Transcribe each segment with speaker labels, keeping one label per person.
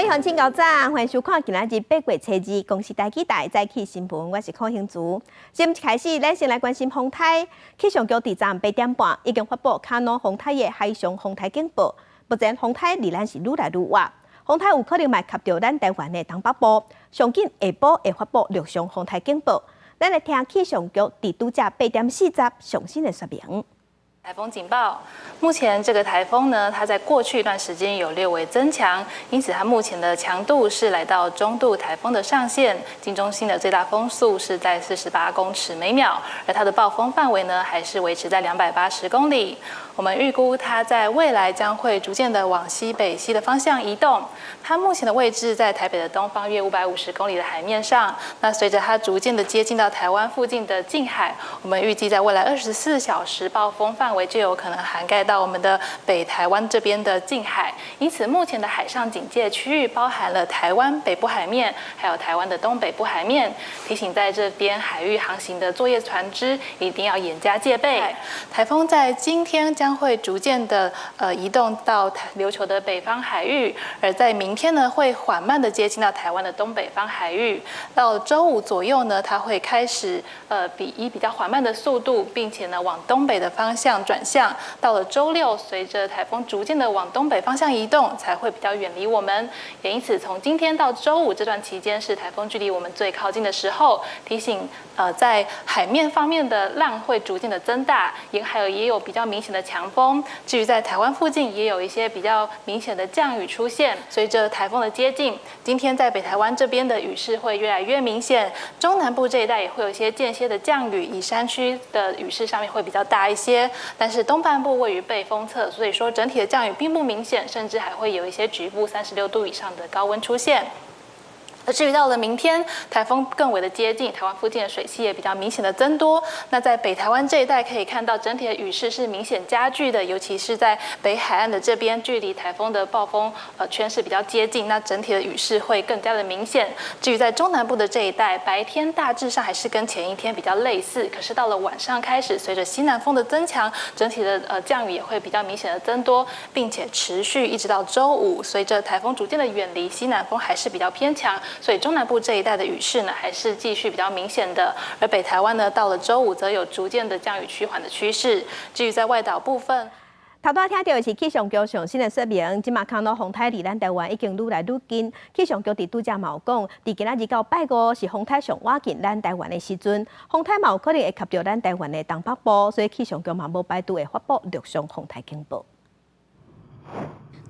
Speaker 1: 位鄉親早安，歡迎收看今仔日8月初2公視台語台早起新聞，我是柯興竹。節目一開始，咱先來關心風颱。氣象局佇昨8點半已經發布卡努風颱的海上風颱警報。目前風颱離咱是愈來愈倚，風颱有可能會及著咱台灣的東北部，上緊下晡會發布陸上風颱警報。咱來聽氣象局佇拄才8點40上新的說明。
Speaker 2: 颱風警報，目前這個颱風呢，它在過去一段時間有略微增強，因此它目前的強度是來到中度颱風的上限，近中心的最大風速是在48公尺每秒，而它的暴風範圍呢，還是維持在280公里。我們預估它在未來將會逐漸的往西北西的方向移動。它目前的位置在台北的東方約550公里的海面上。那隨着它逐漸的接近到台灣附近的近海，我們預計在未來24小時暴風範圍就有可能涵蓋到我們的北台灣這邊的近海。因此，目前的海上警戒區域包含了台灣北部海面，還有台灣的東北部海面。提醒在這邊海域航行的作業船隻一定要嚴加戒備。颱風在今天將會逐漸的移動到琉球的北方海域，而在明天呢會緩慢的接近到台灣的東北方海域。到週五左右呢，它會開始以比較緩慢的速度，並且呢往東北的方向轉向。到了週六，隨着颱風逐漸的往東北方向移動，才會比較遠離我們。也因此，從今天到週五這段期間是颱風距離我們最靠近的時候。提醒在海面方面的浪會逐漸的增大，沿海也有比較明顯的強風。至於在台灣附近，也有一些比較明顯的降雨出現。隨着颱風的接近，今天在北台灣這邊的雨勢會越來越明顯，中南部這一帶也會有一些間歇的降雨，以山區的雨勢上面會比較大一些。但是東半部位於背風側，所以說整體的降雨並不明顯，甚至還會有一些局部36度以上的高溫出現。而至於到了明天，颱風更為的接近，台灣附近的水汽也比較明顯的增多。那在北台灣這一帶可以看到，整體的雨勢是明顯加劇的，尤其是在北海岸的這邊，距離颱風的暴風圈是比較接近，那整體的雨勢會更加的明顯。至於在中南部的這一帶，白天大致上還是跟前一天比較類似，可是到了晚上開始，隨着西南風的增強，整體的降雨也會比較明顯的增多，並且持續一直到週五，隨着颱風逐漸的遠離，西南風還是比較偏強。所以中南部這一帶的雨勢呢，還是繼續比較明顯的。而北台灣呢，到了週五則有逐漸的降雨趨緩的趨勢。至於在外島部分，
Speaker 1: 頭拄聽著的是氣象局上新的說明，這馬卡努風颱離咱台灣已經愈來愈近。氣象局佇拄才嘛有講，佇今仔日到拜五是風颱上倚近咱台灣的時陣，風颱嘛有可能會及著咱台灣的東北部，所以氣象局嘛無排除會發布陸上風颱警報。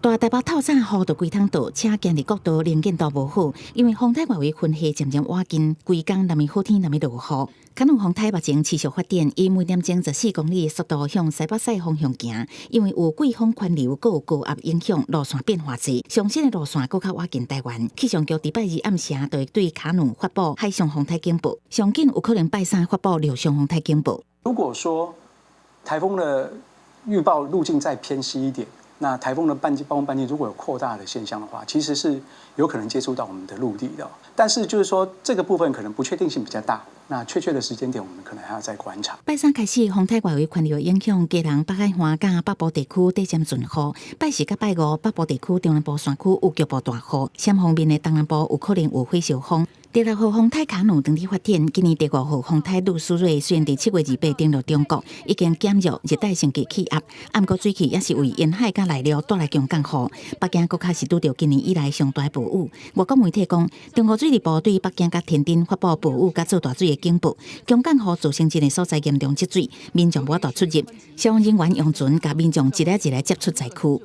Speaker 3: 大台北透早雨就規通落，車行佇國道能見度無好，因為風颱外圍雲系漸漸倚近，規工若毋好天，若毋落雨。卡努風颱目前持續發展，以每點鐘14公里的速度向西北西方向行。因為有季風環流，閣有高壓影響，路線變化濟，上新的路線閣較倚近台灣。氣象局佇拜二暗時就會對卡努發布海上風颱警報，上緊有可能拜三發布陸上風颱警報。
Speaker 4: 如果說颱風的預報路徑再偏西一點，那颱風的半徑、暴風半徑如果有擴大的現象的話，其實是有可能接觸到我們的陸地的。但是就是說，這個部分可能不確定性比較大。那確切的時間點，我們可能還要再觀察。
Speaker 3: 拜三開始，風颱外圍環流影響，基隆北海岸佮北部地區短暫陣雨。拜四佮拜五，北部地區、中南部山區有局部大雨，暹方面的東南部有可能有火燒風。第六號風颱卡努當佇發展，今年第五號風颱露蘇芮雖然佇7月28登陸中國，已經減弱熱帶性低氣壓，毋過水汽猶是為沿海佮內陸帶來強降雨。北京閣較是拄著今年以來上大暴雨。外國媒體講，中國水利部對北京佮天津發布暴雨佮做大水的警報，強降雨造成這个所在嚴重積水，民眾無法度出入。消防人員用船共民眾一个一个接出災區。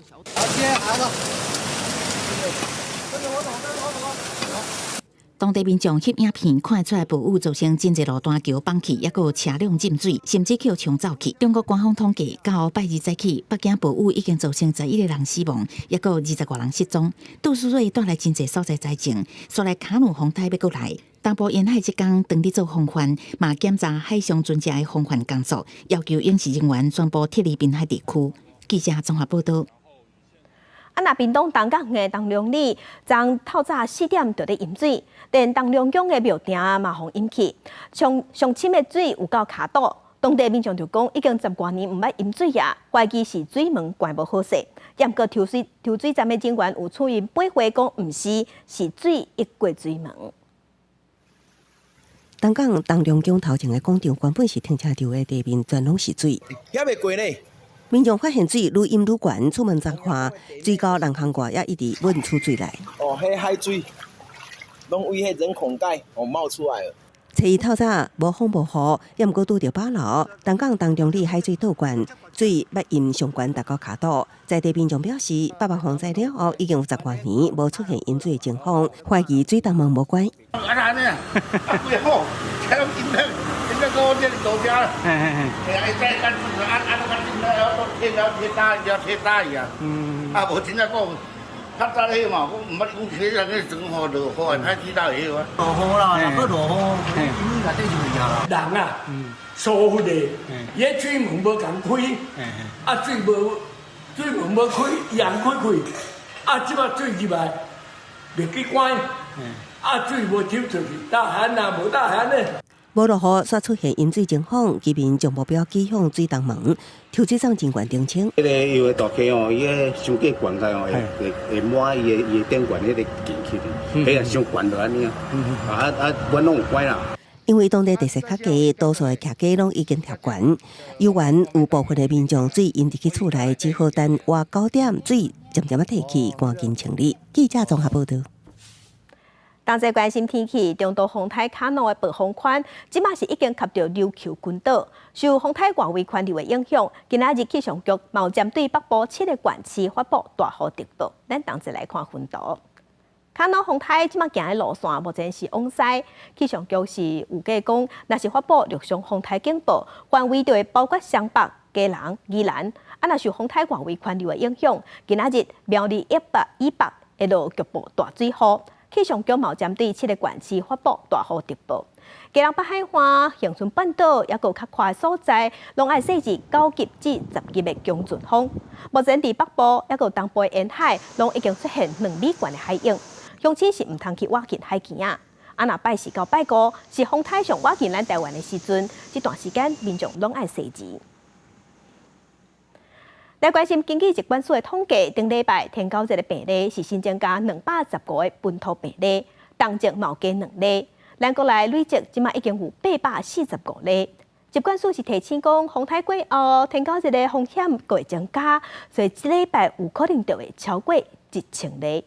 Speaker 3: 當地民眾翕影片看出來暴雨造成真濟路斷橋崩去，猶閣有車輛浸水，甚至予沖走去。中國官方統計，到拜二早起，北京暴雨已經造成11個人死亡，猶閣有20外人失蹤。杜蘇芮帶來真濟所在災情，煞來卡努風颱欲閣來。東部沿海這工當佇做防範，嘛檢查海上船隻的防範工作，要求應是人員全部撤離濱海地區。記者綜合報道。
Speaker 1: 啊，若屏東東港的東龍里，昨透早4點就咧淹水，連東龍宮的廟埕嘛予淹去，上上深的水有到跤肚，當地民眾就講，已經十外年毋捌淹水啊，懷疑是水門關無好勢。毋過抽水站的人員有處於八歲講，毋是，是水溢過水門。
Speaker 5: 東港東龍宮頭前的廣場原本是停車場的地面，全攏是水。
Speaker 6: 猶未過呢。
Speaker 5: 民眾發現水愈淹愈懸，出門查看，水溝人空外也一直湧出水來。
Speaker 6: 哦，彼海水攏為彼人孔蓋哦冒出來了。
Speaker 5: 初一透早無風無雨，也毋過拄著飽流。東港東中里海水倒灌，水捌淹上懸達到跤肚。在地民眾表示，八八風災了後已經有十外年無出現淹水的情況，懷疑水東門無關。
Speaker 7: 啊那呢？啊，幾好，這攏淹得淹得到這裡到遮。嘿嘿嘿。哎呀，再乾淨啊啊，乾淨了，都天了天大雨，天大雨啊。嗯。啊，無真正講。較早彼嘛，我毋捌講起來個整雨落雨，歹去到會啊。
Speaker 8: 落雨啦，若閣落雨，淹內底就會啦。
Speaker 9: 人啊，疏忽的，伊彼水門無共開，啊水無水門無開，伊通開開，啊這擺水入來，袂去關，啊水無抽出去，大旱啊，無大旱呢。
Speaker 5: 無落雨，煞出現淹水情況，居民將目標指向水東門，抽水站人員澄清。
Speaker 10: 彼個因為大溪哦，伊彼傷過懸開哦，會會會滿伊的伊的頂懸彼個進去，彼個傷懸就按呢啊，啊啊，阮攏有關啦。
Speaker 5: 因為當地地勢較低，多數的徛家攏已經疊懸，猶原有部分的民眾水淹入去厝內，只好等晚9點水漸漸仔退去，趕緊清理。記者綜合報導。
Speaker 1: 同齊關心天氣，中度風台卡努的暴風圈，這馬是已經及著琉球群島，受風台外圍環流的影響，今仔日氣象局嘛有針對北部七个縣市發布大雨特報。咱同齊來看分圖。卡努風台這馬行的路線，目前是往西，氣象局是預計講，若是發布陸上風台警報，範圍就會包括雙北、基隆、宜蘭。啊，若受風台外圍環流的影響，今仔日苗栗一北以北會落局部大水雨。氣象局嘛針對七个縣市發布大雨特報，基隆北海岸、恆春半島抑閣有較寬所在，攏愛設置9級至10級的強陣風。目前佇北部抑閣有東部沿海，攏已經出現2米懸的海湧，鄉親是毋通去倚近海墘仔。啊，若拜四到拜五是風台上倚近咱台灣的時陣，這段時間民眾攏愛細緻。來關心根據疾管署的統計，頂禮拜天狗日的病例是新增加215個本土病例，東石嘛有加2例，咱國內累積這馬已經有845例。疾管署是提醒講，風台過後，天狗日的風險閣會增加，所以這禮拜有可能就會超過1000例。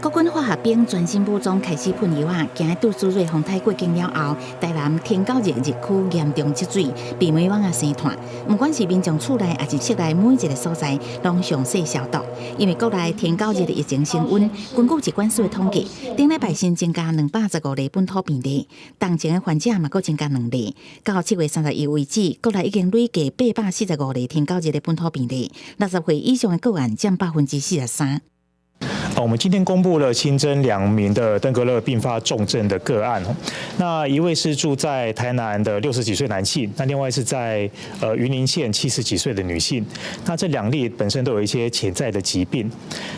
Speaker 3: 國軍化學兵全新武裝開始噴藥仔，驚杜蘇芮風台過境了後，台南天狗日日區嚴重積水，避免網仔生湠。毋管是民眾厝內，抑是室內每一个所在，攏詳細消毒。因為國內天狗日的疫情升溫，根據疾管署的統計，頂禮拜新增加215例本土病例，當前的患者嘛閣增加兩例。到7月31為止，國內已經累計845例天狗日的本土病例，60歲以上的個案佔43%。
Speaker 11: 我們今天公布了新增2名的登革熱併發重症的個案，那一位是住在台南的60幾歲男性，那另外是在雲林縣70幾歲的女性。那這兩例本身都有一些潛在的疾病，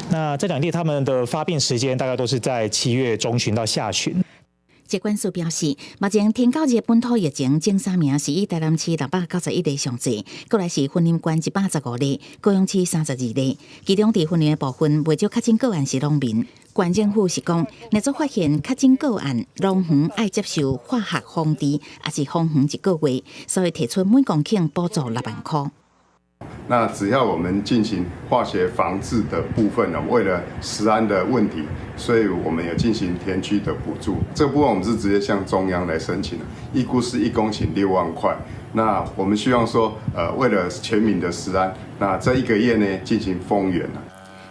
Speaker 11: 那這兩例他們的發病時間大概都是在7月中旬到下旬。
Speaker 3: 疾管署表示，目前天狗日本土疫情前三名是以台南市691例上濟，過來是雲林縣115例，高雄市32例。其中佇雲林的部分，袂少確診個案是農民。縣政府是講，若做發現確診個案，農園愛接受化學防治，抑是封園一個月，所以提出每公頃補助6萬箍。
Speaker 12: 那只要我們進行化學防治的部分呢，為了食安的問題，所以我們有進行田區的補助。這部分我們是直接向中央來申請的，預估是1公頃6萬塊。那我們希望說，為了全民的食安，那這一個月呢進行封園。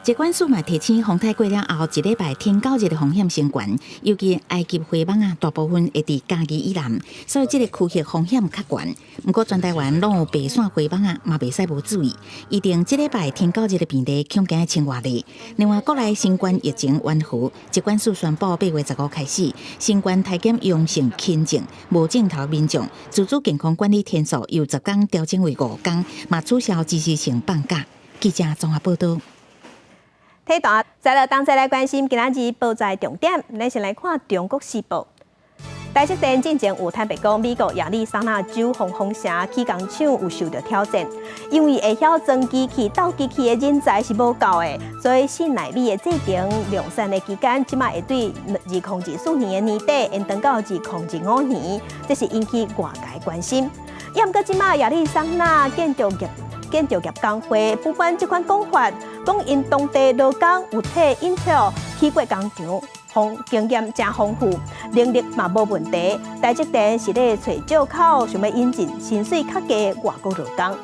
Speaker 3: 疾管署嘛提醒，風台過了後，一禮拜天狗日的風險升懸，尤其埃及灰蠓仔，大部分會佇嘉義以南，所以這個區域風險較懸。毋過全台灣攏有白線灰蠓仔，嘛袂使無注意。預定這禮拜天狗日的病例恐驚會千外例。另外，國內新冠疫情緩和，疾管署宣布8月15開始，新冠篩檢陽性輕症無症頭民眾，自主健康管理天數由10天調整為5天，嘛取消即時性放假。記者綜合報導。
Speaker 1: 體壇，再來當再來關心今仔日報紙重點，咱先來看《中國時報》。台積電進前有坦白講，美國亞利桑那州紅楓城起工廠有受著挑戰，因為會曉裝機器、鬥機器的人才是無夠的，所以4奈米的製程量產的期間，這馬會對2024年的年底延長到2025年，這是引起外界關心。也毋過這馬亞利桑那建築業工會不滿這款講法，講𪜶當地勞工有替英特爾起過工廠。豐經驗誠豐富，能力嘛無問題。台積電是咧揣借口，想欲引進薪水較低外國勞工。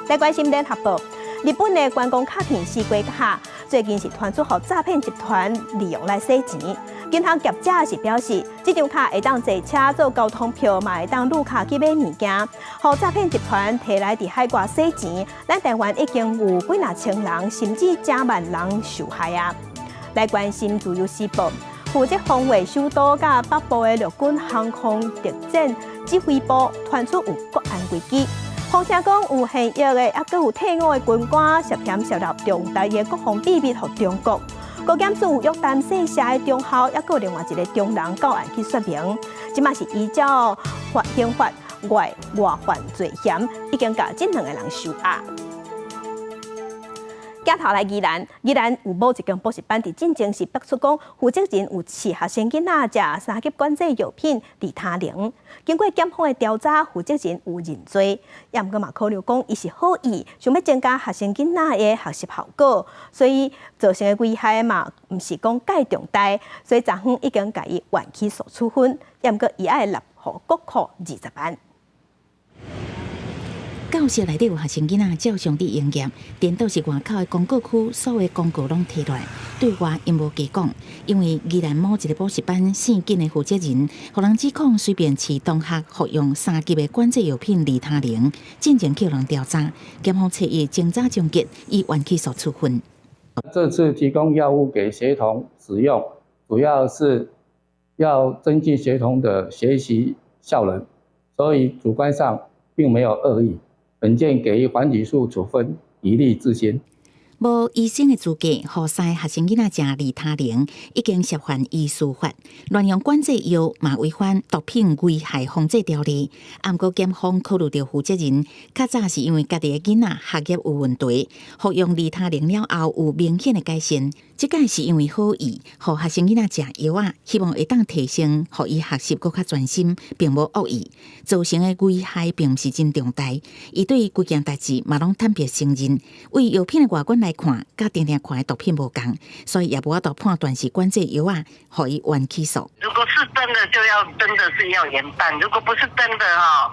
Speaker 1: 來關心聯合報，日本的觀光卡片四界卡，最近是傳出予詐騙集團利用來洗錢。銀行業者是表示，這張卡會當坐車做交通票，嘛會當擄卡去買物件，予詐騙集團提來佇海外洗錢。咱台灣已經有幾若千人，甚至成萬人受害啊！來關心自由時報，負責防衛首都佮北部的陸軍航空特戰指揮部傳出有國安危機，風聲講有現役的，猶閣有退伍的軍官涉嫌泄露重大的國防秘密予中國。國檢署有約談姓謝的中校，猶閣有另外一个中人到案去說明，這馬是依照法刑法外犯罪嫌，已經共這兩个人收押。鏡頭來宜蘭，宜蘭有某一間補習班佇進前是爆出講，負責人有試學生囡仔食三級管制藥品利他靈。經過檢方的調查，負責人有認罪，也毋過嘛可能講伊是好意，想欲增加學生囡仔的學習效果，所以造成的危害嘛，毋是講蓋重大，所以昨昏已經共伊緩起訴處分，也毋過伊愛納予國庫20萬。
Speaker 3: 教室內底有學生囡仔照常佇營業，顛倒是外口的廣告區，所有廣告攏提落來，對外𪜶無加講，因為宜蘭某一个補習班姓金的負責人，予人指控隨便試同學服用三級的管制藥品利他靈，進前去予人調查，檢方初一偵查終結，以緩起訴處分。
Speaker 13: 這次提供藥物給學童使用，主要是要增進學童的學習效能，所以主觀上並沒有惡意。本件給予緩起訴處分，以利自新。
Speaker 3: 無醫生的資格，予三个學生囡仔食利他靈，已經涉犯醫事法，亂用管制藥嘛違反毒品危害防制條例。毋過檢方考慮著負責人，較早是因為家己的囡仔學業有問題，服用利他靈了後有明顯的改善。這擺是因為好意，予學生囡仔食藥仔，希望會當提升，予伊學習閣較專心，並無惡意，造成的危害並毋是真重大。伊對規件代誌嘛攏坦白承認。為藥品的外觀來看，佮定定看的毒品無仝，所以也無法度判斷是管制藥仔，予伊緩起訴。
Speaker 14: 如果是真的，就要真的是要嚴辦；如果不是真的，哈，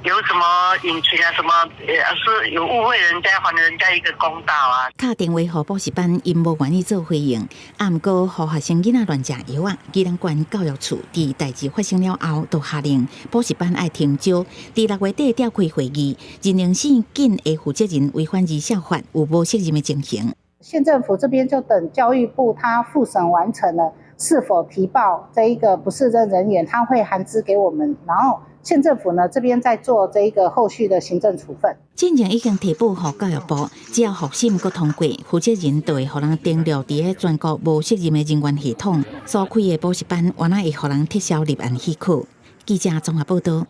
Speaker 14: 有什麼隱情啊？什麼是有誤會人家，還人家一個公道啊？
Speaker 3: 敲電話予補習班，𪜶無願意做回應。啊，毋過予學生囡仔亂食藥仔，宜蘭縣教育處佇代誌發生了後，就下令補習班愛停招。佇6月底召開會議，認定姓金的負責人違反兒少法，有無責任的情形。
Speaker 15: 縣政府這邊就等教育部他複審完成了，是否提報這一個不適任人員，他會函知給我們，然後。縣政府呢，這邊在做這一個後續的行政處分。
Speaker 3: 進前已經提報予教育部，只要複審閣通過，負責人就會予人登錄佇咧全國無適任的人員系統，所開的補習班原來會予人撤銷立案許可。記者綜合報道。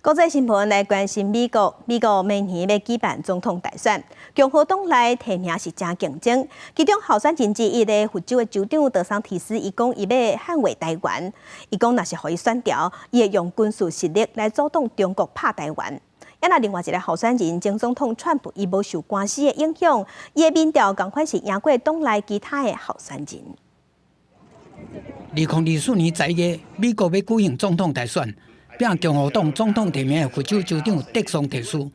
Speaker 1: 國際新聞來關心美國，美國明年欲舉辦總統大選，共和黨內提名是誠競爭。其中候選人之一的佛州的州長德桑提斯，伊講伊欲捍衛台灣，伊講若是予伊選著，伊會用軍事實力來阻擋中國拍台灣。啊，那另外一个候選人前總統川普，伊無受官司的影響，伊的民調仝款是贏過黨內其他的候選人。
Speaker 16: 2024年11月，美國欲舉行總統大選。拼共和黨總統提名的佛州州長德桑提斯，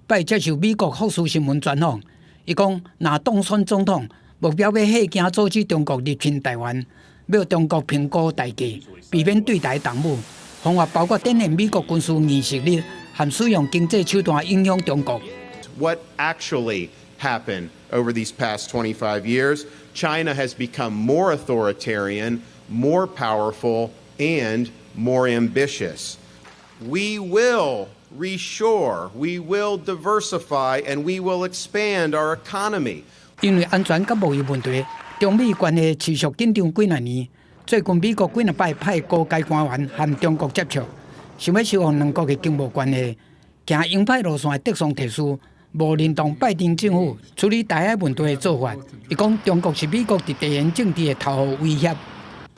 Speaker 16: 拜接受美國福斯新聞專訪，伊講若當選總統，目標欲嚇驚阻止中國入侵台灣，欲中國評估代價，避免對台動武。方法包括展現美國軍事軟實力，和使用經濟手段影響中國。
Speaker 17: What actually happened over these past 25 years? China has become more authoritarian, more powerful, and more ambitious. We will reshore, we will diversify, and we will expand our economy.
Speaker 16: 因為安全佮貿易問題，中美關係持續緊張幾若年。最近美國幾若擺派高階官員和中國接觸，想欲修復兩國的經貿關係。行鷹派路線的德桑特斯無認同拜登政府處理台海問題的做法。伊講中國是美國佇地緣政治的頭號威脅。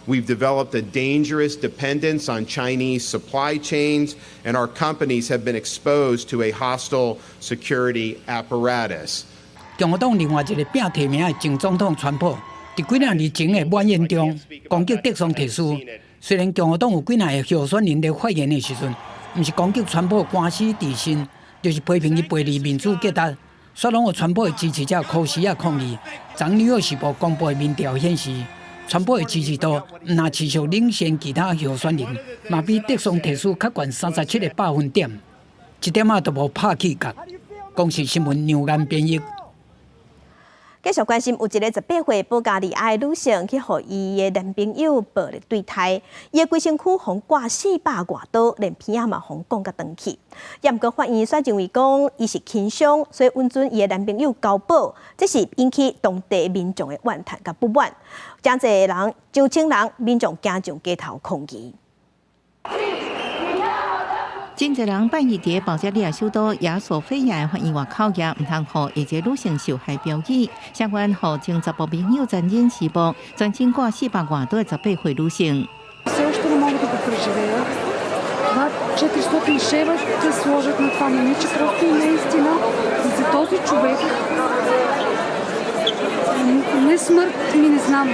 Speaker 17: We've developed a dangerous dependence on Chinese supply chains, and our companies have been exposed to a hostile security apparatus.
Speaker 16: 共和黨另外一个拚提名的前總統川普，佇幾若年前的晚宴中攻擊德桑特斯。雖然共和黨有幾若个候選人佇發言的時陣，毋是攻擊川普官司纏身，就是批評伊背離民主價值，煞攏予川普的支持者箍匙仔抗議。昨紐約時報公布的民調顯示，川普的支持度毋但持續領先其他候選人，嘛比德桑特斯較懸37個百分點，一點仔都無拍起角。公視新聞梁岩編譯。
Speaker 1: 繼續關心，有一个18歲保加利亞的女性去予伊的男朋友暴力對待，伊的規身軀予割400外刀，連鼻仔嘛予割共斷去。也毋過法院煞認為講，伊是輕傷，所以允准伊的男朋友交保，這是引起當地民眾的怨嘆佮不滿。誠濟人、上千人民眾行上街頭抗議。
Speaker 3: 真濟人拜一佇保加利亞首都亞索菲亞法院外口，也毋通予一个女性受害標語，聲援予前查埔朋友殘忍施暴，全身割400外刀的18歲女性。
Speaker 18: Все още не мога да го преживея. Това 400 шева да сложат на това момиче, просто и наистина за този човек не смърт ми не знам.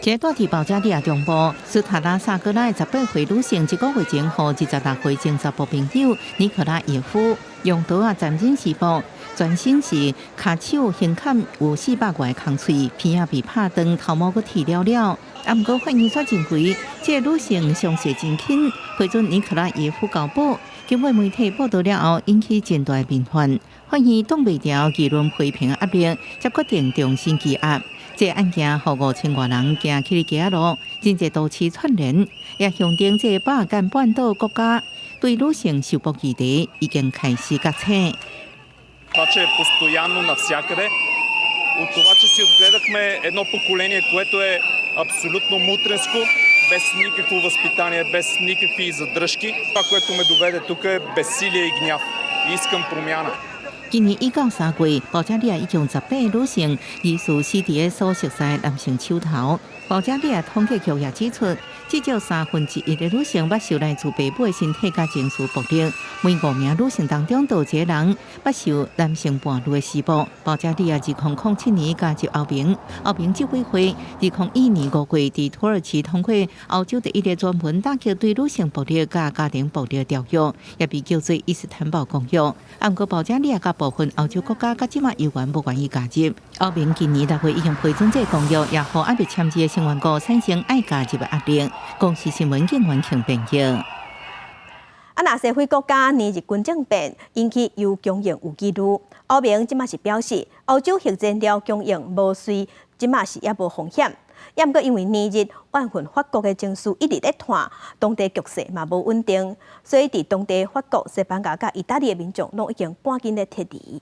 Speaker 3: 這個住佇保加利亞中部斯塔拉薩戈拉的18歲女性，一個月前予26歲前查埔朋友尼可拉耶夫用刀仔殘忍施暴，全身是跤手胸坎有400外空喙，鼻仔被拍斷，頭毛閣剃了了。啊，毋過法院煞認為，這个女性傷勢真輕，批准尼可拉耶夫交保。經過媒體報道了後，引起真大民憤。法院擋袂牢輿論批評壓力，才決定重新羈押。這个案件予5000外人行起街路，真濟都市串聯，也象徵這个巴爾幹半島國家對女性受暴議題已經開始覺醒。
Speaker 19: Това, че е постоянно навсякъде, от това, че си отгледахме едно поколение, което е абсолютно мутренско, без никакво възпитание, без никакви задръжки. Това, което ме доведе тук е безсилие и гняв. Искам промяна.
Speaker 3: 今年一到3月，保加利亞已經18個女性疑似死佇个所熟悉男性手頭。保加利亞統計局也指出，至少1/3的女性捌受來自父母的身體佮情緒暴力，每五名女性當中就有一個人捌受男性伴侶的施暴。保加利亞2007年加入歐盟，歐盟執委會2001年5月佇土耳其通過歐洲第一个專門打擊對女性暴力佮家庭暴力的條約，也被叫做伊斯坦堡公約。毋過保加利亞佮部分歐洲國家到這馬猶原無願意加入。歐盟今年6月已經批准這个公約，也予猶未簽字的成員國產生愛加入的壓力。公視新聞警員慶編譯。
Speaker 1: 啊，若西非國家尼日軍政變引起油供應有疑慮，歐盟這馬是表示，歐洲核燃料供應無隨這馬是猶無風險。也毋過因為尼日怨恨法國的情緒一直咧湠，當地局勢嘛無穩定，所以佇當地法國、西班牙佮意大利的民眾攏已經趕緊咧撤離。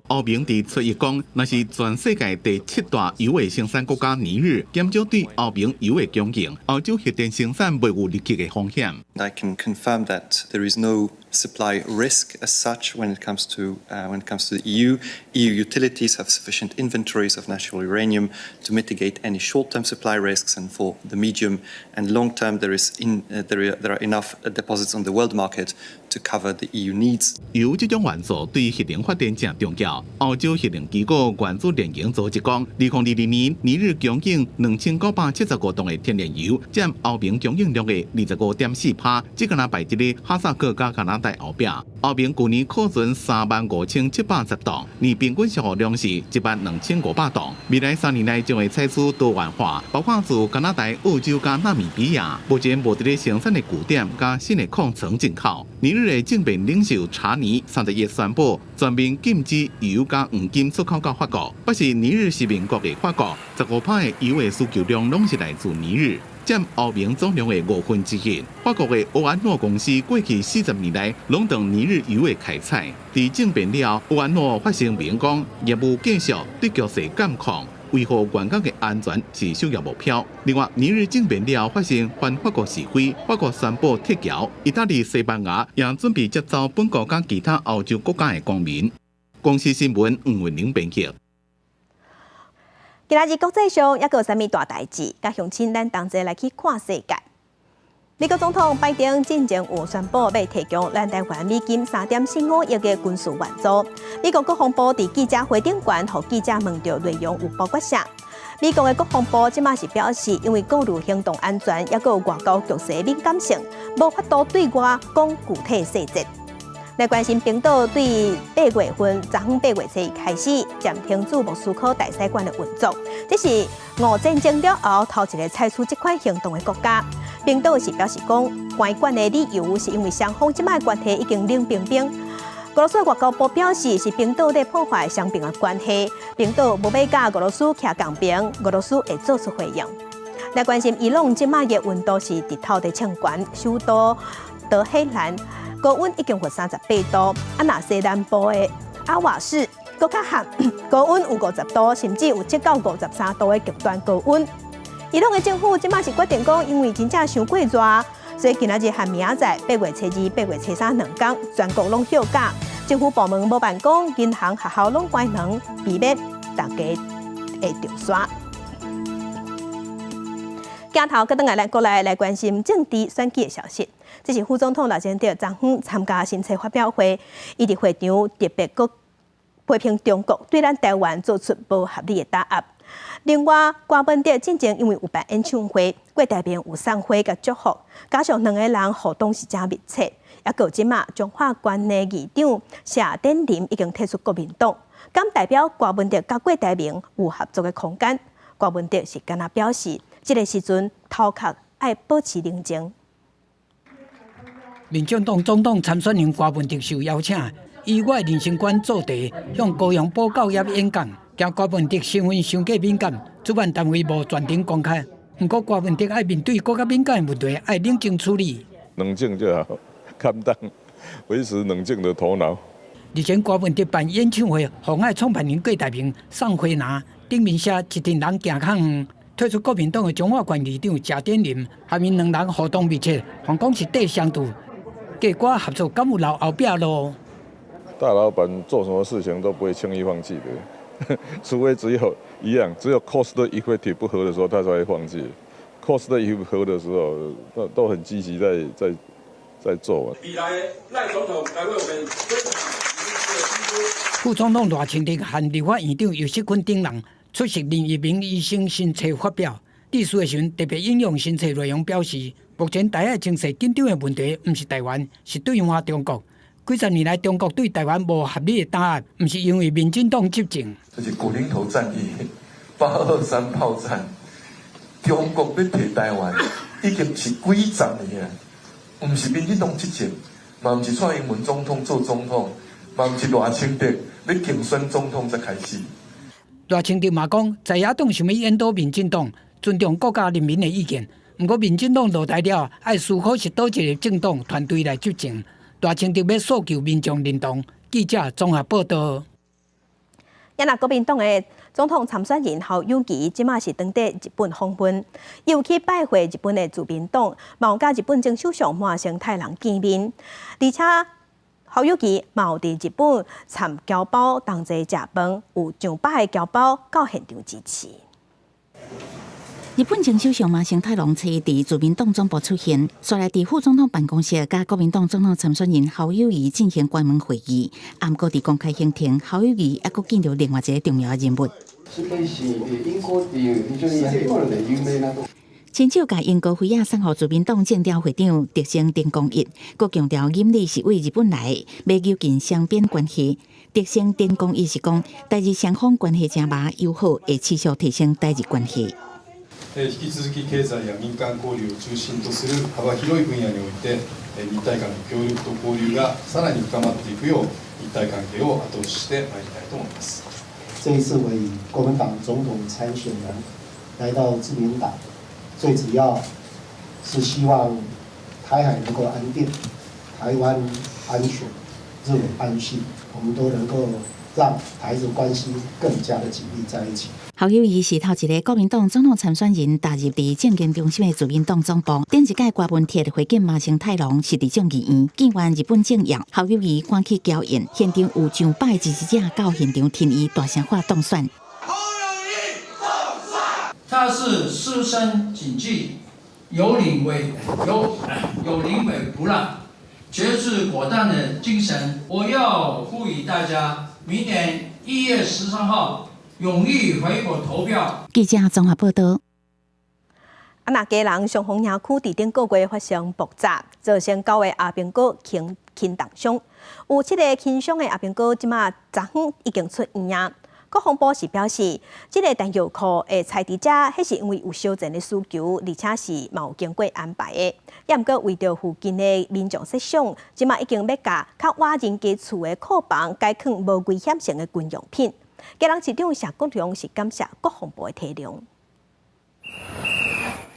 Speaker 20: 歐盟佇初一講，若是全世界第七大油的生產國家尼日減少對歐盟油的供應，歐洲核電生產袂有立即的風險。
Speaker 21: I can confirm that there is no supply risk as such when it comes to the EU. EU utilities have sufficient inventories of natural uranium to mitigate any short-term supply risks, and for the medium and long term, there are enough deposits on the world market to cover the EU needs.
Speaker 20: 油這種元素對核能發電誠重要。歐洲核能機構原子連營組織講，2022年尼日供應2975噸的天然油，佔歐盟供應量的25.4%，只敢若排佇咧哈薩克佮加拿大後壁。歐盟舊年庫存35,710噸，年平均消耗量是12,500噸。未來3年內將會採取多元化，包括自加拿大、澳洲佮納米比亞，目前無佇咧生產的據點佮新的礦層進口。尼日的政變領袖查尼31宣布全面禁止油佮黃金出口到法國。不是尼日是鄰國的法國，15%的油的需求量攏是來自尼日，佔歐盟總量的1/5。法國的歐安諾公司過去40年來攏當尼日油的開採。佇政變了後，歐安諾發聲明講，業務繼續對局勢監控。維護員工的安全是首要目標。另外，尼日政變了後發生反法國示威，法國宣布撤僑，意大利、西班牙也準備接走本國佮其他歐洲國家的公民。公視新聞吳雲玲編輯。
Speaker 1: 今仔日國際上猶閣有啥物大代誌？佮鄉親咱同齊來去看世界。美國總統拜登進前有宣布欲提供咱台灣美金3.45億的軍事援助。美國國防部佇記者會頂懸，予記者問著內容有包括啥？美國的國防部這馬是表示，因為顧慮行動安全，猶閣有外交局勢敏感性，無法度對外講具體細節。來關心冰島對8月份，昨昏8月初一開始暫停駐莫斯科大使館的運作，這是俄戰爭了後頭一个採取這款行動的國家。冰島是表示講，關館的理由是因為雙方這擺關係已經冷冰冰。俄羅斯外交部表示，是冰島在破壞雙邊的關係，冰島無欲佮俄羅斯徛仝邊，俄羅斯會做出回應。來關心伊朗這擺的溫度是直透佇衝懸，首都德黑蘭高溫已經破38度，啊，若西南部的阿瓦士閣較寒，高溫有50度，甚至有測到53度的極端高溫。伊朗的政府這擺是決定講，因為真正傷過熱，所以今仔日和明仔載8月初二、8月初三兩工，全國攏休假，政府部門無辦公，銀行、學校攏關門，避免大家會著沙。鏡頭閣轉來咱國內來關心政治選舉的消息。這是副總統賴清德昨昏參加新冊發表會，伊佇會場特別閣批評中國對咱台灣做出無合理的打壓。另外，柯文哲進前因為有辦演唱會，郭台銘有送花佮祝福，加上兩個人互動是誠密切。猶閣這馬彰化縣的議長謝典林已經退出國民黨，敢代表柯文哲佮郭台銘有合作的空間？柯文哲是敢若表示，這个時陣頭殼愛保持冷靜。
Speaker 16: 民進黨總統參選人柯文哲受邀請，以我的人生觀做題，向高雄補教業演講。驚柯文哲身份傷過敏感，主辦單位無全程公開。毋過柯文哲愛面對閣較敏感的問題，愛冷靜處理。
Speaker 2: 冷靜就好，calm down，維持冷靜的頭腦。
Speaker 16: 日前柯文哲辦演唱會，紅愛創辦人郭台銘送花籃，頂面寫一陣人行較遠。退出國民黨的彰化縣議長謝典林，和𪜶兩人互動密切，還講是綴相拄，結果合作敢有留後壁路？
Speaker 2: 大老闆做什麼事情都不會輕易放棄的，除非只有一樣，只有 cost effective 不合的時候，他才會放棄。cost effective 合的時候，都很積極在做。
Speaker 9: 未來賴總統來為我們分享
Speaker 16: 副總統賴清德和立法院長游錫堃等人出席林一鳴醫生新冊發表。致辭的時陣特別引用新冊內容表示，目前台海情勢緊張的問題，毋是台灣，是對岸中國。幾十年來，中國對台灣無合理的打壓，毋是因為民進黨執政。
Speaker 22: 這是古寧頭戰役、823炮戰，中國欲提台灣已經是幾十年啊，毋是民進黨執政，嘛毋是蔡英文總統做總統，嘛毋是賴清德欲競選總統才開始。
Speaker 16: 賴清德嘛講，在野黨想欲引導民進黨尊重國家人民的意見，毋過民進黨落台了，愛思考是佗一個政黨團隊來執政。賴清德欲訴求民眾認同。記者綜合報導。
Speaker 1: 也若國民黨的總統參選人侯友宜，這馬是當地日本訪問，伊有去拜會日本的自民黨，嘛有佮日本前首相麻生太郎見面，而且侯友宜嘛有佇日本參僑胞同齊食飯，有上百个僑胞到現場支持。
Speaker 3: 日本前首相麻生太郎初一佇自民黨總部出現，紲來佇副總統辦公室，佮國民黨總統參選人侯友宜進行關門會議。毋過佇公開行程，侯友宜猶閣見著另外一个重要人物。
Speaker 23: 英國
Speaker 3: 親手共英國妃仔送予自民黨政調會長竹生田光一，閣強調錦鯉是對日本來，欲糾緊雙邊關係。竹生田光一是講，台日雙方關係誠密友好，會持續提升台日關係。
Speaker 23: 引き続き経済や民間交流を中心とする幅広い分野において、日台間の協力と交流がさらに深まっていくよう、日台関係を後押ししてまいりたいと思います。
Speaker 24: 這一次我以國民黨總統參選人來到自民黨，最主要是希望台海能夠安定，台灣安全，這種安心，我們都能夠讓台日關係更加的緊密在一起。
Speaker 3: 侯友宜是頭一个國民黨總統參選人，踏入佇政經中心的自民黨總部。頂一屆郭文鐵會見麻生太郎是佇眾議院，見完日本政要，侯友宜趕去僑宴，現場有上百支持者到現場挺伊，大聲喊當選。
Speaker 4: 他是書生謹記，有臨危有有臨危不亂，決絕果斷的精神。我要呼籲大家，明年1月13號，勇於回國投票。
Speaker 3: 記者綜合報道。
Speaker 1: 啊，若基隆松風營區佇頂個月發生爆炸，造成九个阿兵哥輕輕重傷，有七个輕傷的阿兵哥這馬昨昏已經出院啊。國防部是表示，這个彈藥庫的拆佇遮，彼是因為有燒錢的需求，而且是嘛有經過安排的。也毋過為著附近的民眾設想，這馬已經欲共較倚人家厝的庫房改囥無危險性的軍用品。基隆市長謝國樑是感謝國防部的體諒。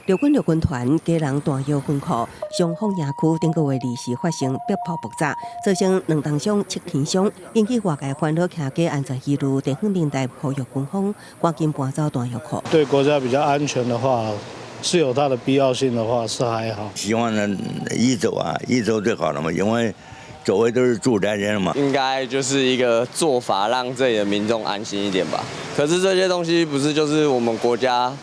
Speaker 5: 陸軍陸軍團基隆彈藥分庫松風營區頂個月二時發生迫炮爆炸，造成兩重傷七輕傷，引起外界煩惱，徛家安全疑慮。地方民代呼籲軍方趕緊搬走彈藥庫。
Speaker 6: 對國家比較安全的話，是有它的必要性的話，是還好。
Speaker 7: 希望能移走啊，移走最好了嘛，因為周圍都是住宅人嘛。
Speaker 8: 應該就是一個做法，讓這裡的民眾安心一點吧。可是這些東西不是就是我們國家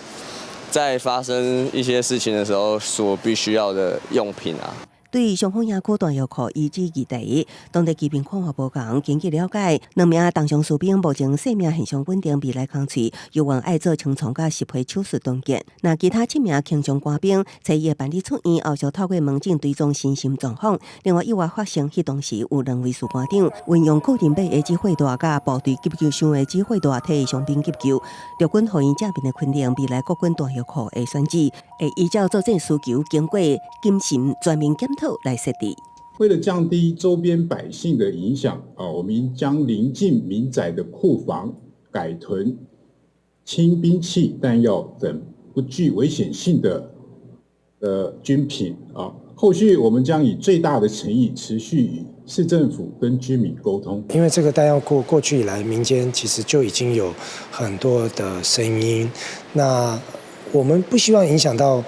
Speaker 8: 在發生一些事情的時候所必須要的用品啊。
Speaker 5: 對松風營區彈藥庫遺址議題，當地居民看法無仝。根據了解，兩名重傷士兵目前生命現象穩定，未來空喙猶原愛做清創佮植皮手術凍結。那其他七名輕傷官兵，初一辦理出院後，就透過門診追蹤身心狀況。另外，意外發生彼當時有兩位士官長運用個人買的指揮帶佮部隊急救箱的指揮帶替傷兵急救。陸軍予𪜶正面的肯定，未來國軍彈藥庫的選址會依照作戰需求，經過謹慎全面檢討來設置。
Speaker 25: 為了降低周邊百姓的影響，啊，我們將鄰近民宅的庫房改囤輕兵器、彈藥等不具危險性的軍品啊。後續我們將以最大的誠意，持續與市政府跟居民溝通。
Speaker 26: 因為這個彈藥庫過去以來，民間其實就已經有很多的聲音。那我們不希望影響到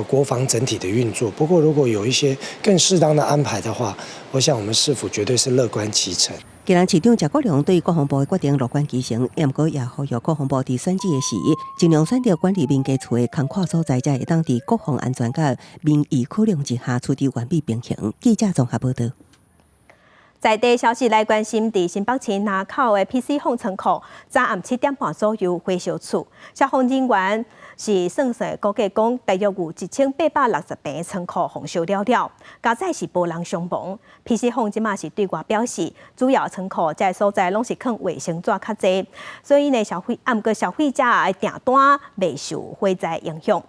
Speaker 26: 國防整體的運作。不過，如果有一些更適當的安排的話，我想我們市府絕對是樂觀其成。
Speaker 5: 基隆市長謝國樑對國防部的決定樂觀其成，毋過也呼籲國防部佇選址的時，盡量選擇管理民家厝的空曠所在，才會當佇國防安全佮民意考量之下，取得完美平衡。記者綜合報道。
Speaker 1: 在地消息來關心，佇新北市林口的 PC Home 倉庫，昨暗7點半左右火燒厝，消防人員是算算估計講，大約有1860坪倉庫予燒了了，佳哉是無人傷亡。PC Home 這馬是對外表示，主要倉庫這个所在攏是囥衛生紙較濟，所以呢，消費啊，毋過消費者的訂單袂受火災影響。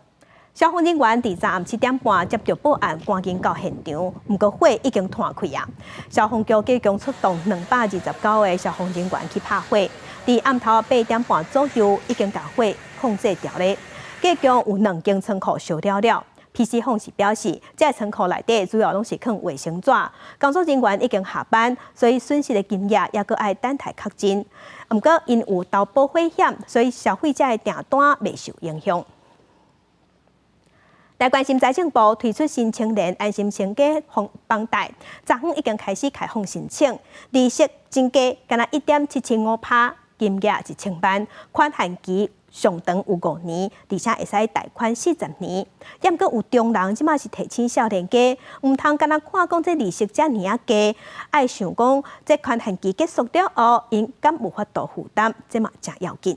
Speaker 1: 消防人員佇昨暗7點半接到報案，趕緊到現場，毋過火已經湠開啊！消防局共出動229个消防人員去拍火，佇暗頭8點半左右已經共火控制牢咧。計共有兩間倉庫燒了了。PC Home 是表示，這个倉庫內底主要攏是囥衛生紙，工作人員已經下班，所以損失的金額猶閣愛等待確認。毋過𪜶有投保火險，所以消費者的訂單袂受影響。來關心財政部推出新青年安心成家房貸，昨昏已經開始開放申請，利息真低，干焦1.775%，金額1000萬，寬限期上長有5年，而且會使貸款40年。毋過有中人這馬是提醒少年家，毋通干焦看講這利息遮爾仔低，愛想講這寬限期結束了後，𪜶敢有法度負擔，這嘛誠要緊。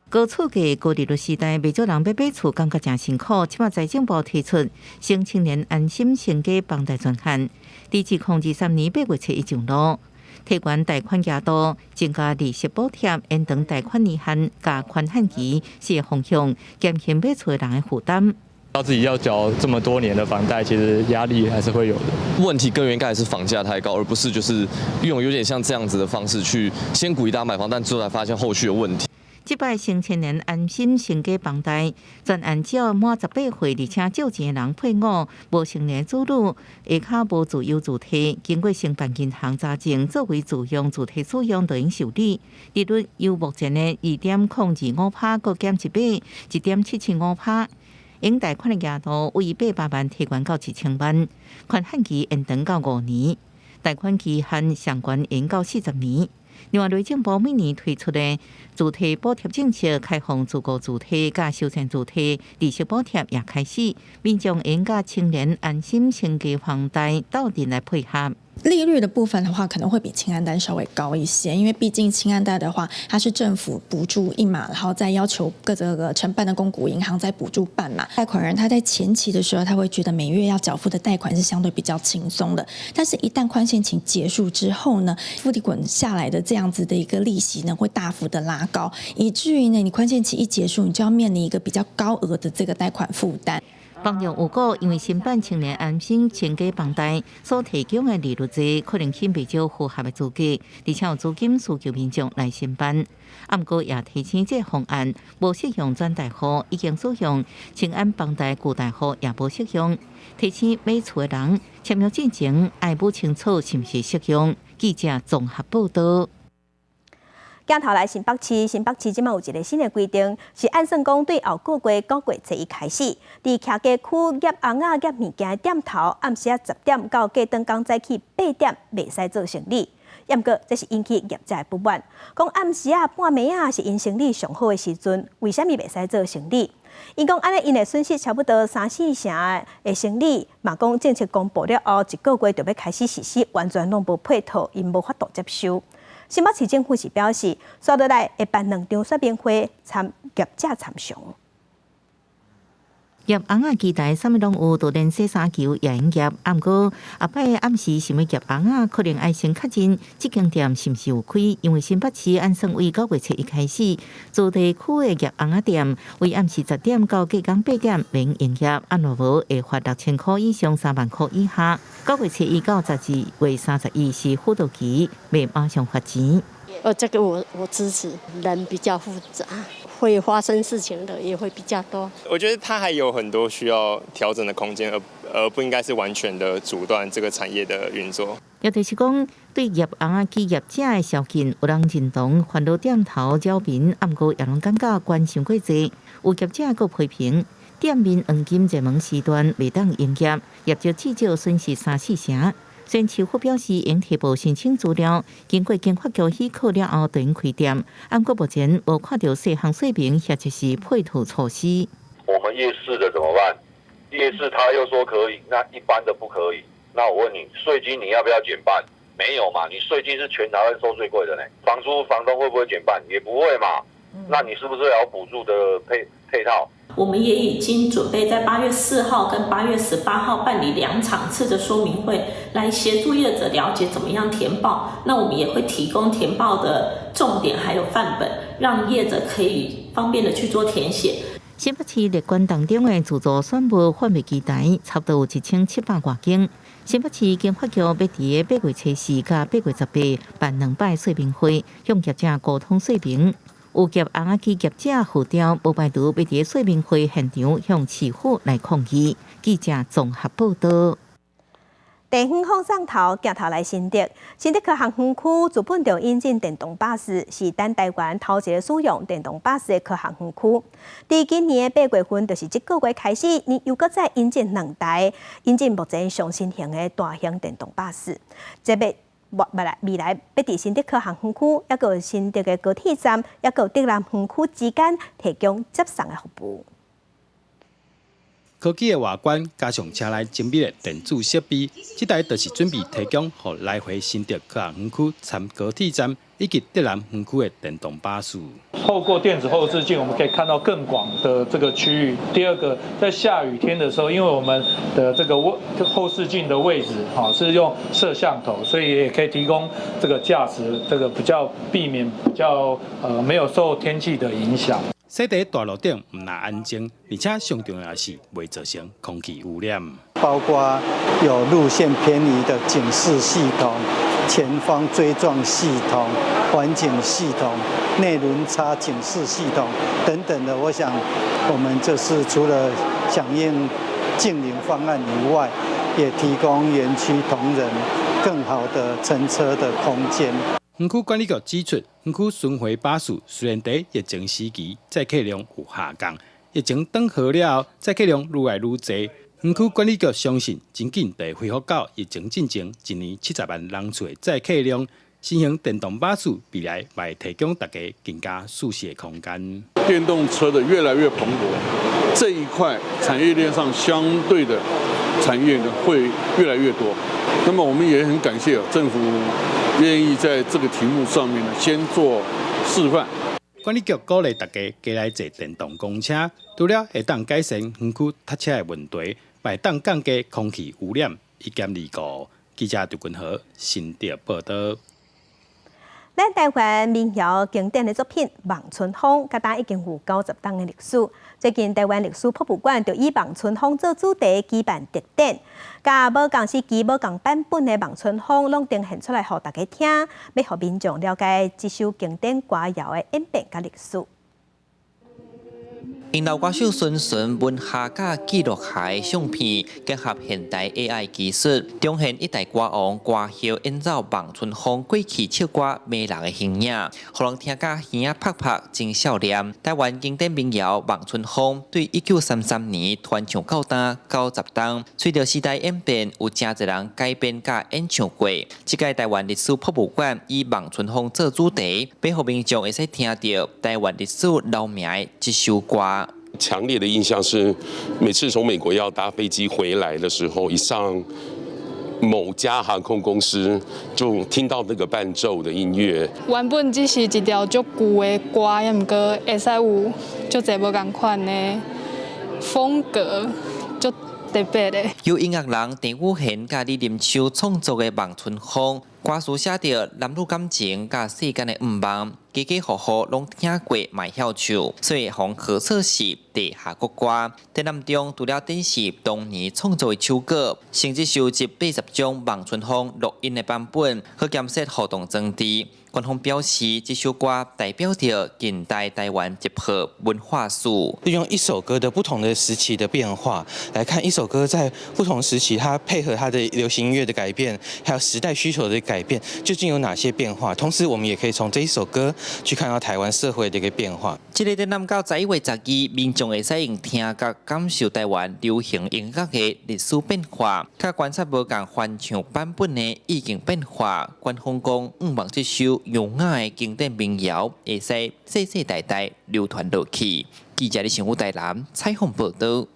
Speaker 3: 高厝價高利率時代，袂少人欲買厝，感覺誠辛苦。這馬財政部推出新青年安心成家房貸專案，佇2023年8月7日上路，提懸貸款額度，增加利息補貼，延長貸款年限，佮寬限期，四个方向減輕買厝的人的負擔。
Speaker 27: 到自己要繳這麼多年的房貸，其實壓力還是會有的。
Speaker 8: 問題根源應該還是房價太高，而不是就是用有點像這樣子的方式去先鼓勵大家買房，但最後才發現後續的問題。
Speaker 3: 這擺新青年安心成家房貸，專按照滿18歲而且借錢的人配偶，無成年子女，下跤無自由自提，經過承辦銀行查證，作為自用自提使用就用受理。利率由目前的2.025%，閣減一碼，1.775%。應貸款的額度為800萬提懸到1000萬，寬限期延長到5年，貸款期限上懸延到40年。另外，內政部每年推出的自提補貼政策，開放自購自提佮修繕自提利息補貼也開始，民眾應佮青年安心成家房貸鬥陣來配合。
Speaker 10: 利率的部分的話，可能會比青安貸稍微高一些，因為畢竟青安貸的話，它是政府補助一碼，然後再要求各這個承辦的公股銀行再補助半碼。貸款人他在前期的時候，他會覺得每月要繳付的貸款是相對比較輕鬆的，但是一旦寬限期結束之後呢，複利滾下來的這樣子的一個利息呢，會大幅的拉高，以至於呢，你寬限期一結束，你就要面臨一個比較高額的這個貸款負擔。
Speaker 3: 房仲有講，因為申辦青年安心成家房貸所提供的利率低，可能顯袂少符合的資格，而且有資金需求民眾來申辦。啊，毋過也提醒，這個方案無適用轉貸戶，已經使用青安房貸舊貸戶也無適用。提醒買厝的人簽約進前愛摸清楚是毋是適用。記者綜合報導。
Speaker 1: 鏡頭來新北市，新北市這馬有一个新的規定，是按算講對後個月9月初一開始，佇徛家區醃尪仔、醃物件的店頭，暗時仔10點到隔轉工早起8點，袂使做生理。毋過這是引起業者的不滿，講暗時仔半暝仔是𪜶生理上好的時陣，為啥物袂使做生理？𪜶講按呢，𪜶會損失差不多三四成的生理，嘛講政策公布了後，一個月就欲開始實施，完全攏無配套，𪜶無法度接受。新北市政府是表示，紲落來會辦兩場說明會，參業者參詳。
Speaker 3: 醃尪仔機台啥物攏有，就連洗衫球也會醃。啊，毋過後擺暗時想欲醃尪仔，可能愛先確認這間店是毋是有開，因為新北市按算為9月初一開始，住宅區的醃尪仔店，為暗時10點到隔工8點免營業，啊若無會罰6000箍以上3萬箍以下。9月初一到12月31是輔導期，袂馬上罰錢。
Speaker 11: 這個我支持，人比較複雜，會發生事情的也會比較多。
Speaker 12: 我覺得它還有很多需要調整的空間，而不應該是完全的阻斷這個產業的運作。
Speaker 3: 也就是講，對醃尪仔機業者的宵禁，有人認同煩惱店頭擾民，毋過也攏感覺管傷過濟。有業者閣批評，店面黃金熱門時段袂當營業，業績至少損失三四成。雖然市府表示，應提報申請資料，經過經發局許可了後，就用開店。毋過目前無看著細項說明或者是配套措施。
Speaker 13: 我們夜市的怎麼辦？夜市他又說可以，那一般的不可以。那我問你，稅金你要不要減半？沒有嘛？你稅金是全台灣收最貴的呢。房租房東會不會減半？也不會嘛。那你是不是要有補助的配套？
Speaker 14: 我們也已經準備在8月4號跟8月18號辦理兩場次的說明會，來協助業者了解怎麼樣填報。那我們也會提供填報的重點還有範本，讓業者可以方便的去做填寫。
Speaker 3: 新北市列管當中的自助選物販賣機台，差不多有1700外間。新北市經發局欲佇8月初四佮8月18辦兩擺說明會，向業者溝通說明。有醃尪仔機業者號召，無排除欲佇說明會現場向市府來抗議。記者綜合報導。
Speaker 1: 地方放送頭鏡頭來新竹，新竹科學園區資本著引進電動巴士，是咱台灣頭一个使用電動巴士的科學園區。佇今年的8月份，就是這個月開始，呢又閣再引進兩台，引進目前上新型的大型電動巴士。這欲未來欲佇新竹科學園區，抑閣新竹的高鐵站，抑閣竹南園區之間提供接送的服務。
Speaker 15: 科技的外觀加上車內精密的電子設備，這台就是準備提供予來回新竹科學園區參高鐵站以及竹南園區的電動巴士。
Speaker 17: 透過電子後視鏡，我們可以看到更廣的這個區域。第二個，在下雨天的時候，因為我們的這個位後視鏡的位置，哈，是用攝像頭，所以也可以提供這個駕駛這個比較避免比較沒有受天氣的影響。
Speaker 15: 駛佇大路頂毋但安靜，而且上重要是袂造成空氣污染。
Speaker 28: 包括有路線偏移的警示系統，
Speaker 2: 前方追撞系統、環景系統、內輪差警示系統等等的。我想，我們就是除了響應淨零方案以外，也提供園區同仁更好的乘車的空間。
Speaker 15: 園區管理局指出，園區巡迴巴士雖然佇疫情時期載客量有下降，疫情轉好了後，載客量愈來愈濟。園區管理局相信，真緊就會恢復到疫情進前一年70萬人次的載客量。新型電動巴士未來嘛會提供大家更加舒適的空間。
Speaker 9: 電動車的越來越蓬勃，這一塊產業鏈上相對的產業呢會越來越多。那麼我們也很感謝政府願意在這個題目上面呢先做示範。
Speaker 15: 管理局鼓勵大家加來坐電動公車，除了會當改善園區塞車的問題，嘛會當降低空氣污染，一兼二顧。記者劉君和新竹報道。
Speaker 1: 咱台灣民謠經典的作品《望春風》，佮今已經有90冬的歷史。最近台灣歷史博物館就以《望春風》做主題舉辦特展，佮無仝時期、無仝版本的《望春風》攏呈現出來，予大家聽，欲予民眾了解這首經典歌謠的演變佮歷史。
Speaker 18: 用老歌手孫順文學佮記錄下的相片，結合現代 AI 技術，重現一代歌王歌后演奏《望春風》過氣唱歌迷人的形影，予人聽甲耳仔拍拍真少年。台灣經典民謠《望春風》對1933年傳唱到今90冬，隨著時代演變，有誠濟人改編佮演唱過。這屆台灣歷史博物館以《望春風》做主題，欲予民眾會使聽著台灣歷史留名的這首歌。
Speaker 19: 強烈的印象是，每次從美國要搭飛機回來的時候，一上某家航空公司就聽到那個伴奏的音樂。
Speaker 20: 原本只是一條足舊的歌，也毋過會使有足濟無仝款的風格，足特別的。
Speaker 18: 由音樂人鄭宇賢佮李林秋創作的《望春風》，歌詞寫著男女感情佮世間的願望，家家戶戶攏聽過，嘛會曉唱，所以予人號做是地下國歌。展覽中除了展示當年創作的手稿，甚至收集80張《望春風》錄音的版本，去監測互動裝置。官方表示，這首歌代表著近代台灣集合文化史。
Speaker 21: 利用一首歌的不同的時期的變化來看，一首歌在不同時期，它配合它的流行音樂的改變，還有時代需求的改變，究竟有哪些變化？同時，我們也可以從這一首歌去看到台灣社會的一個變化。
Speaker 18: 這個展覽到11月12，民眾會使用聽佮感受台灣流行音樂的歷史變化，佮觀察無仝翻唱版本的意境變化。官方講，向望這首優雅的經典民謠會使世世代代流傳落去。記者李成武台南採訪報導。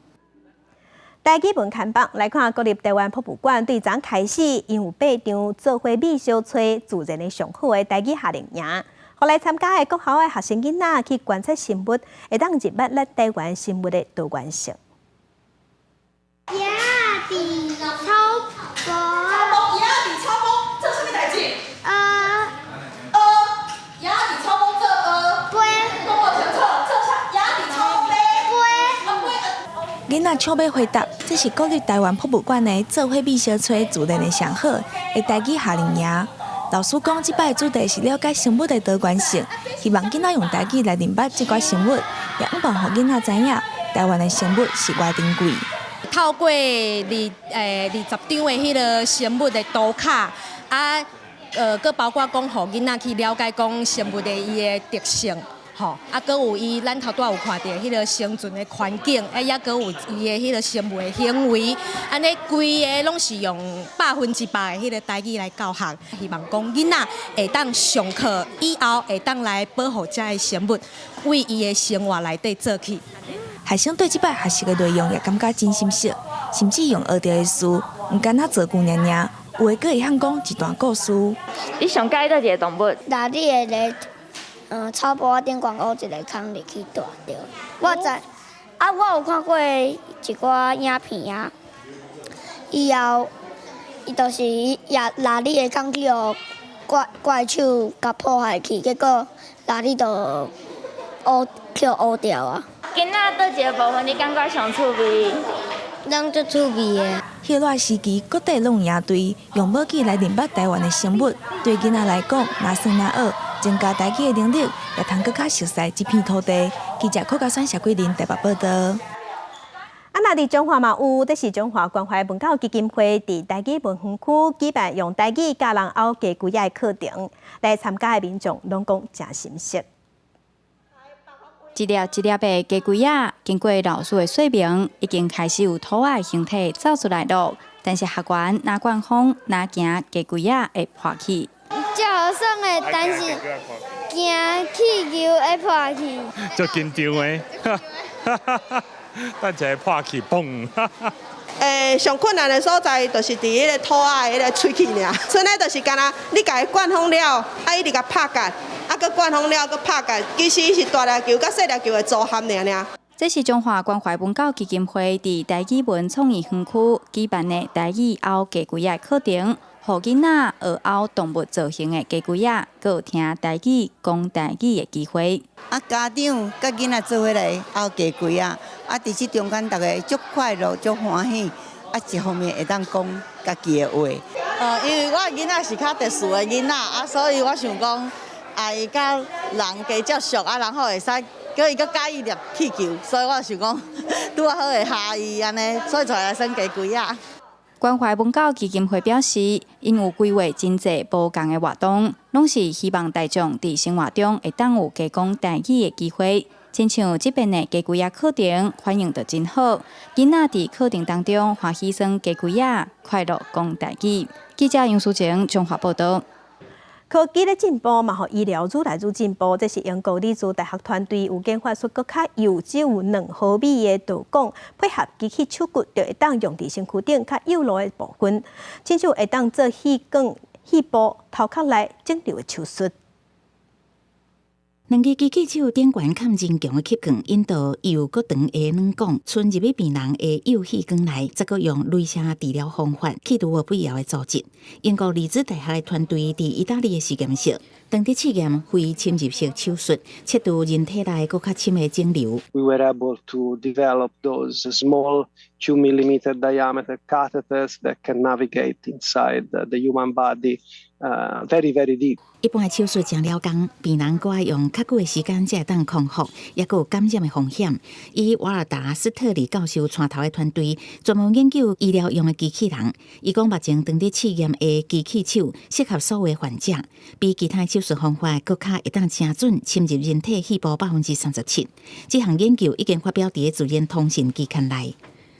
Speaker 1: 台語文刊榜來看，國立台灣博物館對昨開始，𪜶有八場做伙覓相揣自然的上好的台語夏令營，予來參加的國校的學生囡仔去觀察生物，會當認捌咱台灣生物的多元性。
Speaker 22: 鴨仔佇草埔，
Speaker 28: 鴨仔佇草埔做啥物代誌？鴨仔佇草埔做飛。講無清楚，做啥？鴨仔佇草埔咧？
Speaker 10: 囡仔搶欲回答，這是國立台灣博物館的做伙覓相揣自然的上好的台語夏令營。老師講，這擺的主題是了解生物的多元性，希望囡仔用台語來認捌這寡生物，也向望予囡仔知影台灣的生物是偌珍貴。
Speaker 29: 透過20張的彼个生物的圖卡，啊，閣包括講，予囡仔去了解講生物的伊的特性。吼，啊，閣有伊，咱頭拄仔有看著彼个生存的環境，啊，抑閣有伊的彼个生物的行為，按呢規个攏是用100%的彼个台語來教學，希望講囡仔會當上課以後會當來保護遮个生物，為伊的生活內底做起。
Speaker 10: 學生對這擺學習的內容也感覺真心適，甚至用學著的詞，毋干焦造句爾爾，有的閣會曉講一段故事。
Speaker 30: 你上佮意佗一个動物？
Speaker 22: 蜊仔會佇草埔仔頂懸挖一个空入去蹛著。我知，啊，我有看過一寡影片啊，以後伊就是蜊蜊仔的空去予怪獸共破壞去，結果蜊仔就烏去烏掉啊。
Speaker 30: 囡仔佗一个部分你感覺上趣味？
Speaker 22: 攏足趣味的。
Speaker 4: 彼个時期各地攏有營隊，用武器來認捌臺灣的生物。對囡仔來講，若耍若學，增加台語的能力，也通閣較熟悉這片土地。記者柯家選、謝桂林台北報導。
Speaker 1: 啊，若佇彰化嘛有，這是彰化關懷文教基金會佇台語文園區舉辦用台語教人拗雞胿仔的課程，來參加的民眾攏講誠心適。
Speaker 5: 一粒一粒的雞胿仔，經過老師的說明，已經開始有兔仔的形體走出來囉。但是學員若灌風，若驚雞胿仔會破去。
Speaker 22: 足好耍的，但是驚氣球會破去。
Speaker 6: 足緊張的，等一下破去，嘣！
Speaker 7: 上困難的所在就是佇彼个兔仔的彼个喙齒爾，賰呢就是敢若你共伊灌風了，啊伊就共拍結，啊閣灌風了閣拍結，其實是大粒球佮細粒球的組合爾爾。
Speaker 5: 這是彰化關懷文教基金會佇台語文創意園區舉辦的台語拗雞胿仔課程，予囡仔學拗動物造型的雞胿仔，閣有聽台語講台語的機會。
Speaker 16: 啊，家長佮囡仔做伙來拗雞胿仔，啊，佇這中間逐家足快樂、足歡喜，啊，一方面會當講家己的話。
Speaker 23: 因為我的囡仔是較特殊的囡仔，啊，所以我想講，啊，伊佮人加接觸，啊，然後會使閣伊閣佮意掠氣球，所以我想講，拄仔好會睏伊按呢，所以才來耍雞胿仔。
Speaker 5: 關懷文教基金會表示，𪜶有規劃真濟無仝的活動，攏是希望大眾佇生活中會當有加講台語的機會。親像這遍的雞胿仔課程反應就真好，囡仔佇課程當中歡喜耍雞胿仔，快樂講台語。記者楊淑晴彰化報導。
Speaker 1: 科技咧進步嘛，予醫療愈來愈進步。這是英國利茲大學團隊有研發出閣較幼只有2毫米的導管，配合機器手骨，就會當用佇身軀頂較幼路的部分，親像會當做血管、肺部、頭殼內腫瘤的手術。
Speaker 3: 兩支機器手頂懸崁真強的吸管，引導幼閣長的軟管，伸入去病人的幼血管內，再閣用雷射治療方法去除無必要的組織。英國利茲大學的團隊佇意大利的實驗室，當佇試驗非侵入式手術，切除人體內閣較深的腫瘤。
Speaker 24: We were able to develop those small 2 millimeter diameter catheters that can navigate inside the human body very, very deep.
Speaker 3: 一般的手術誠了工，病人閣愛用較久的時間才會當康復，抑閣有感染的風險。以瓦爾達斯特里教授帶頭的團隊，專門研究醫療用的機器人。伊講目前當佇試驗的機器手，適合所有的患者，比其他手術方法閣較會當精準侵入人體肺部37%。這項研究已經發表佇個自然通訊期刊內。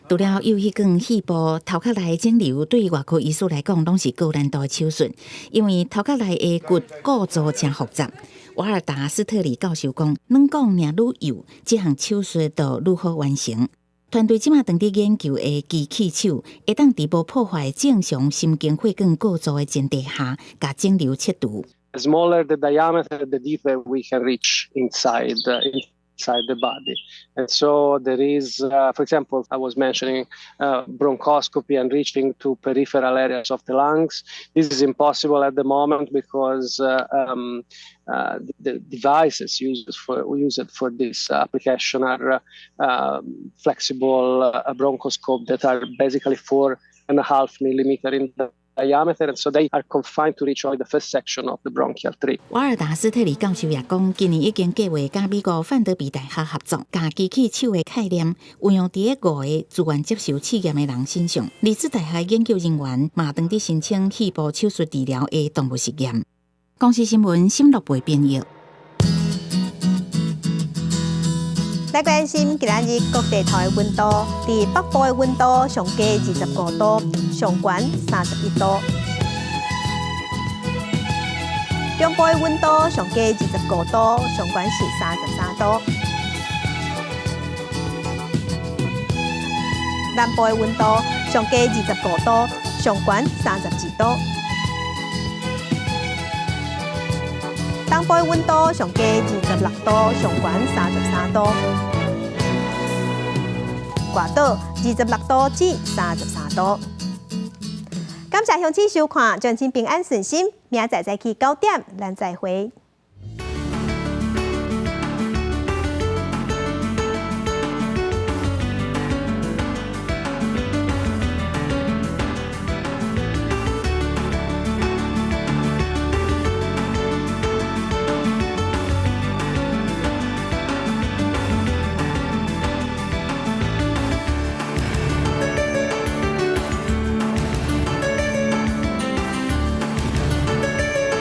Speaker 3: 除了幼血管、肺部、頭殼內腫瘤，對外科醫師來講，攏是高難度的手術，因為頭殼內的骨構造誠複雜。瓦爾達斯特里教授講，軟管若愈幼，這項手術就愈好完成。團隊這馬當佇研究的機器手，會當佇無破壞正常神經血管構造的前提下，共腫瘤切除。
Speaker 24: The smaller the diameter, the deeper we can reach inside the body. And so there is, for example, I was mentioning bronchoscopy and reaching to peripheral areas of the lungs. This is impossible at the moment because the devices used for this application are flexible bronchoscope that are basically 4.5 millimeter in the diameter, and so they are confined to reach only the first section of the bronchial tree.
Speaker 3: 瓦爾達斯特里教授也講，今年已經計劃佮美國范德比大學合作，共機器手的概念運用佇五個自願接受試驗的人身上。利茲大學研究人員嘛當佇申請肺部手術治療的動物實驗。公視新聞沈樂培編譯。
Speaker 1: 來關心今仔日各地頭的溫度，佇北部的溫度上低25度，上懸31度；中部的溫度上低25度，上懸是33度；南部的溫度上低25度，上懸32度；東部的溫度上低26度，上懸33度。外島26度至33度。感謝鄉親收看，祝恁平安順心，明仔載早起9點，咱再會。